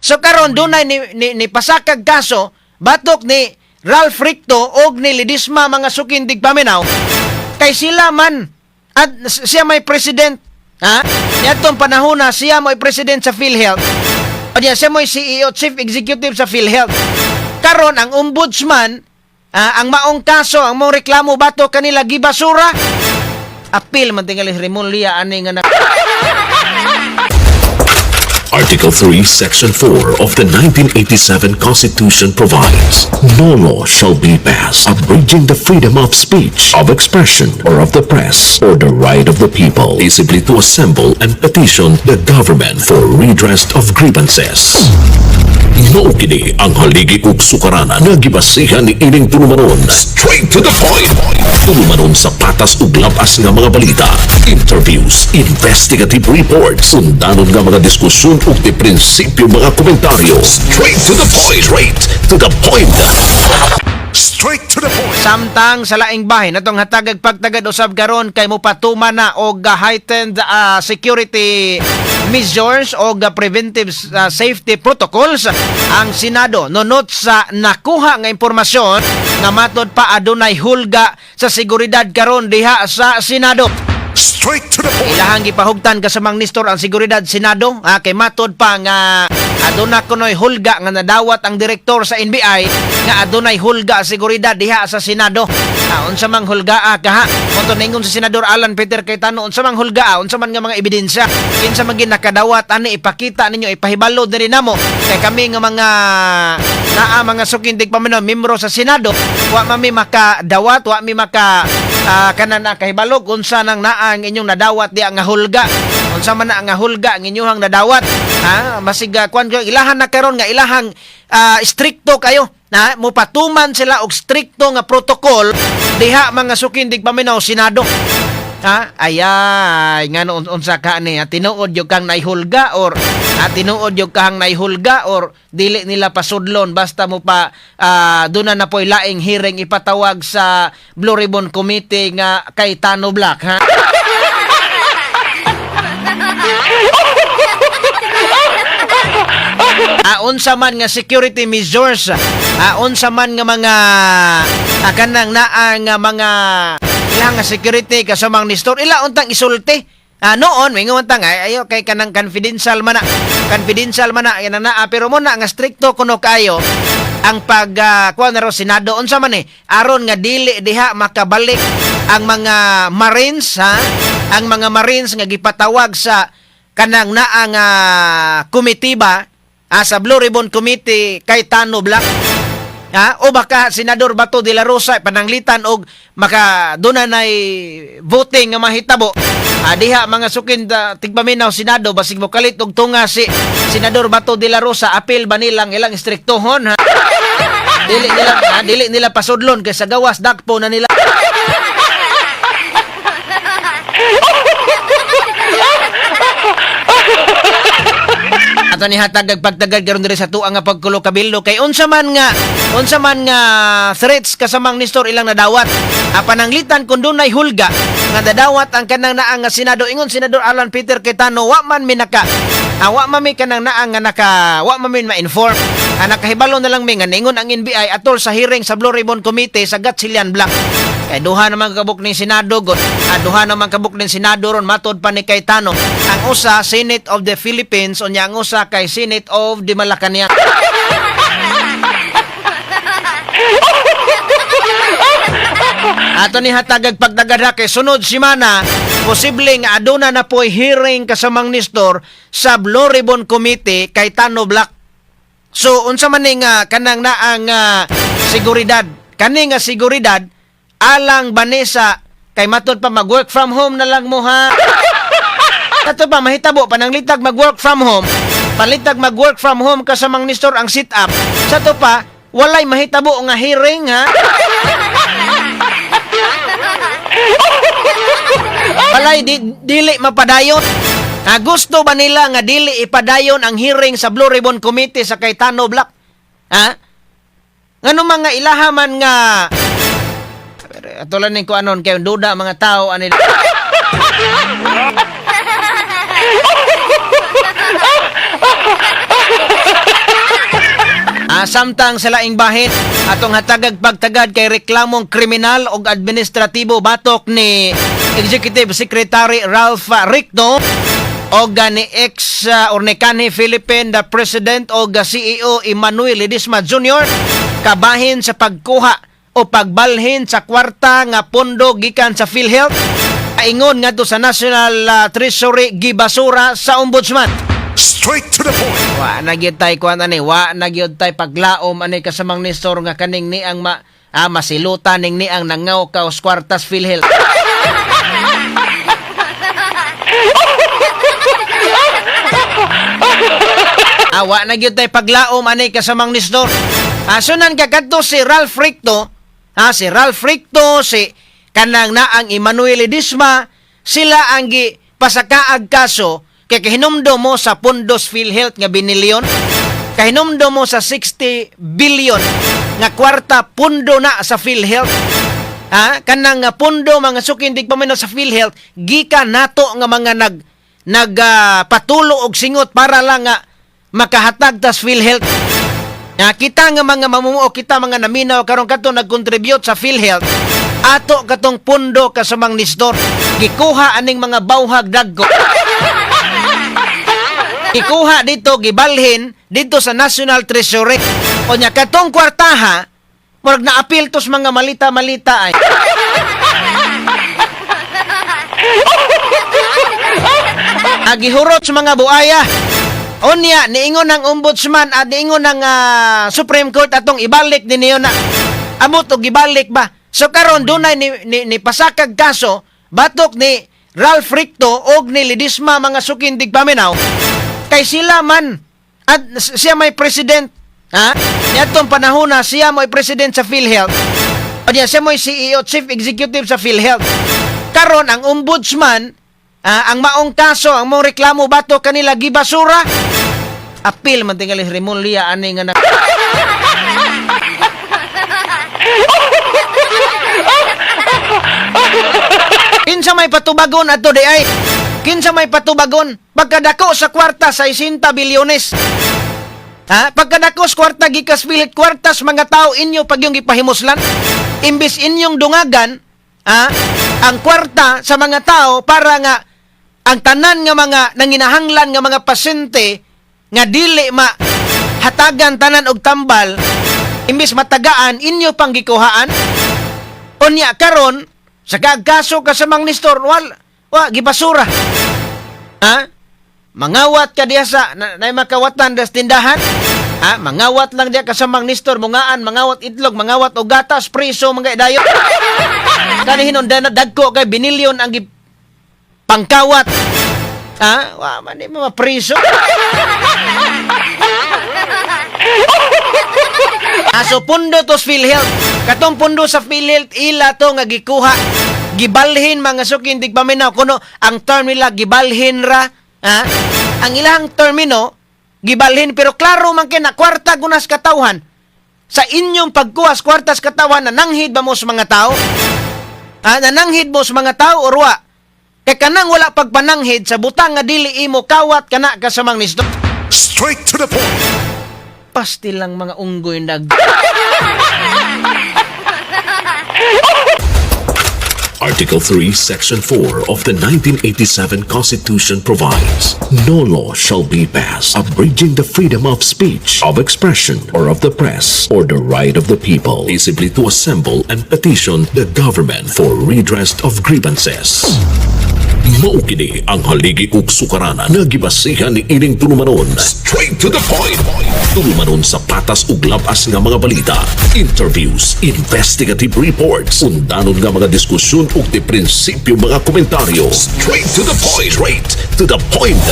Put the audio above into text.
So karon dunay ni pasakag kaso batok ni Ralph Recto og ni Ledesma, mga suking tigpaminaw, kay sila man at siya may president, ha, niadtong panahon na siya may president sa PhilHealth o diya siya may CEO, Chief Executive sa PhilHealth. Karon ang ombudsman, ang maong kaso, ang maong reklamo batok kanila gibasura. Apil man tingali Remulla ani nga na Article 3, Section 4 of the 1987 Constitution provides, "No law shall be passed abridging the freedom of speech, of expression, or of the press, or the right of the people peaceably to assemble and petition the government for redress of grievances." Mao kini ang haligi ug sukaranan nga gibasihan ni ining tulumanon. Straight to the point. Tulumanon sa patas ug labas nga mga balita, interviews, investigative reports, undanon nga mga diskusyon ug di prinsipyo mga komentaryo. Straight to the point. Straight to the point. Straight to the point. Samtang sa laing bahin, atong hatagag pagtagad usab karon kay mopatuman na og heightened security measures o preventive safety protocols ang Senado nunot sa nakuha nga impormasyon nga matod pa adunay hulga sa seguridad karon diha sa Senado. Straight to the point. Ilahang gipahugtan kasamang Nestor ang seguridad Senado, kay matod pa nga aduna kunoy hulga nga nadawat ang direktor sa NBI nga adunay hulga seguridad diha sa Senado. Unsa mang hulgaa kaha? Mao ningon sa Senador Alan Peter Cayetano, unsa mang hulgaa, unsa man nga mga ebidensya, kinsa man gid nakadawat ani, ipakita ninyo, ipahibalo diri namo kay kami nga mga naa, mga suking tigpaminaw, membro sa Senado, wa man mi makadawat, wa mi maka kanan na kahibalo kung unsa nang naa ang inyong nadawat diha nga hulga, unsa man na nga hulga ang inyong nadawat, ha. Masig kuan ko ilahan na karon nga ilahang strikto kayo na mopatuman sila og strikto nga protocol diha, mga suking tigpaminaw, Senado, ha. Ayay, ngano unsa ka ni, ha? Tinuod gyud kang naihulga or tinuod gyud kang naihulga or dili nila pasudlon basta mo pa duna na po'y laing hearing ipatawag sa Blue Ribbon Committee nga kay Tano Black, ha? Unsa man nga security measures, unsa man nga mga kanang naa nga mga ilang nga security kasamang Nestor, ila untang isulti. Noon mingon ta nga ayo kay kanang confidential man na, confidential man na yan na, pero mo na nga strikto kuno kayo ang pag kuan na raw Senado. Unsa man eh, aron nga dili diha makabalik ang mga Marines, ha, ang mga Marines nga gipatawag sa kanang naa nga committee ba, sa Blue Ribbon Committee kay Tano Black. Ha? O baka Senador Bato de la Rosa pananglitan og maka duna nay voting nga mahitabo. Diha, mga sukin tigpaminaw, Senado, basig mo kalit og tunga si Senador Bato de la Rosa, apil ba nilang ilang istriktohon, ha? Dili nila, ha, dili nila pasudlon kay sa gawas dakpo na nila. Ato ni hatag pagtagad karon diri sa tuang nga pagkulo kabildo kay unsa man nga threats kasamang Nestor ilang nadawat. Pananglitan kung dunay hulga nga nadawat ang kanang naa nga Senado, ingon Senador Alan Peter Cayetano, wa man mi naka wa man mi kanang naa nga naka wa man mi ma-inform. Nakahibalo na lang mi nga ningon ang NBI atol sa hearing sa Blue Ribbon Committee sa Gatchalian Black. Kay duha naman kabuk ning Senado god. Duha naman kabuk ning Senado ron matod pa ni Cayetano. Ang usa Senate of the Philippines, unya ang usa kay Senate of the Malacanang. Ato ni hatagag pagdagad kay sunod semana posible nga aduna na po'y hearing kasamang Nestor sa Blue Ribbon Committee kay Tano Black. So unsa man ni nga kanang naang seguridad? Kani nga seguridad alang Vanessa kay matod pa mag-work from home na lang mo, ha. Kato pa mahitabo pananglitag mag-work from home. Palitag mag-work from home kasamang Nestor ang sit up. Sa to pa walay mahitabo nga hearing, ha. Walay dili mapadayon. Gusto ba nila nga dili ipadayon ang hearing sa Blue Ribbon Committee sa Cayetano Black? Ha? Ngano mga ilahaman nga pero ato lang ning kuanon kay duda mga tao ani. Samtang sa laing bahin, atong hatagag pagtagad kay reklamong kriminal og administratibo batok ni Executive Secretary Ralph Recto og ni ex or ni kanhi Philippine the President og CEO Emmanuel Ledesma Jr. kabahin sa pagkuha o pagbalhin sa kwarta nga pondo gikan sa PhilHealth, ingon ngadto sa National Treasury, gibasura sa Ombudsman. Straight to the point. Wa na gyud tay kuan ani, wa na gyud tay paglaom ani, kasamang Nestor, nga kaning ni ang masilutan ning ni ang nangaw ka os kwartas PhilHealth. Wa na gyud tay paglaom ani, kasamang Nestor. Sunan ka kadto si Ralph Recto, si Ralph Recto, si kanang naang Emmanuel Ledesma, sila ang gi pasakaag kaso kay kahinumdom mo sa pundos PhilHealth nga binilyon, kahinumdom mo sa 60 billion nga kwarta pundo na sa PhilHealth. Kanang nga pundo, mga suking tigpaminaw, sa PhilHealth gikan nato nga mga nag nag patulo og singot para lang nga makahatag tas PhilHealth. Nga kita nga mga mamumuo, kita mga naminaw karon kadto nag-contribute sa PhilHealth, ato katong pundo, kasamang Nistor, gikuha aning mga bawhag dagko. Gikuha dito, gibalhin dito sa National Treasury. O nya katong kwartaha, murag naapil tos mga malita-malita ay. Agihurot sa mga buaya. Unya, niingon ng Ombudsman at niingon ng Supreme Court atong ibalik din niyo na amot og ibalik ba. So karon dunay ni pasakag kaso batok ni Ralph Recto og ni Ledesma, mga suking tigpaminaw, kay sila man at siya may president, ha, niadtong panahon na siya may president sa PhilHealth o niya siya may CEO, Chief Executive sa PhilHealth. Karon ang Ombudsman, ang maong kaso, ang maong reklamo batok kanila gibasura. Apil man tingali Remulla ani nga na. Kinsa may patubagon ato di ay? Kinsa may patubagon? Pagkadako sa kwarta sa 60 bilyones. Ha? Pagkadako sa kwarta gikas pilit kwartas mga tao, inyo pag yung gipahimuslan. Imbis inyong dungagan, ha, ang kwarta sa mga tao para nga ang tanan nga mga nanginahanglan nga mga pasyente nga dili ma hatagan tanan og tambal, imbis matagaan, inyo pang gikuhaan. Unya karon sa kagkaso ka sa Mang Nestor, wal wa gibasura. Ha? Mangawat ka diya sa na makawatan das tindahan. Ha? Mangawat lang diya ka sa Mang Nestor, mungaan, mangawat itlog, mangawat og gatas, preso mga idayo. Kani hinon dagko kay binilyon ang pangkawat. Ha? Wa man ni mga preso. So pundo to sa PhilHealth. Katong pundo sa PhilHealth ila to nga gikuha. Gibalhin, mga suking tigpaminaw, kuno ang term nila gibalhin ra. Ha? Ang ilang termino gibalhin, pero klaro man kay na kwarta gunas katawhan. Sa inyong pagkuha sa kwartas katawhan, nananghid ba mo sa mga tao? Ha? Nananghid mo sa mga tao or wa? Kay kanang wala pagpananghid sa butang nga dili imo, kawat kana, kasamang nisdo. Straight to the point. Pastil lang mga unggoy nag Article 3, Section 4 of the 1987 Constitution provides, "No law shall be passed abridging the freedom of speech, of expression, or of the press, or the right of the people peaceably to assemble and petition the government for redress of grievances." Mao kini ang haligi ug sukaranan nga gibasihan ni ining tulumanon. Straight to the point. Tulumanon sa patas ug labas nga mga balita, interviews, investigative reports, undanon nga mga diskusyon ug di prinsipyo mga komentaryo. Straight to the point. Straight to the point.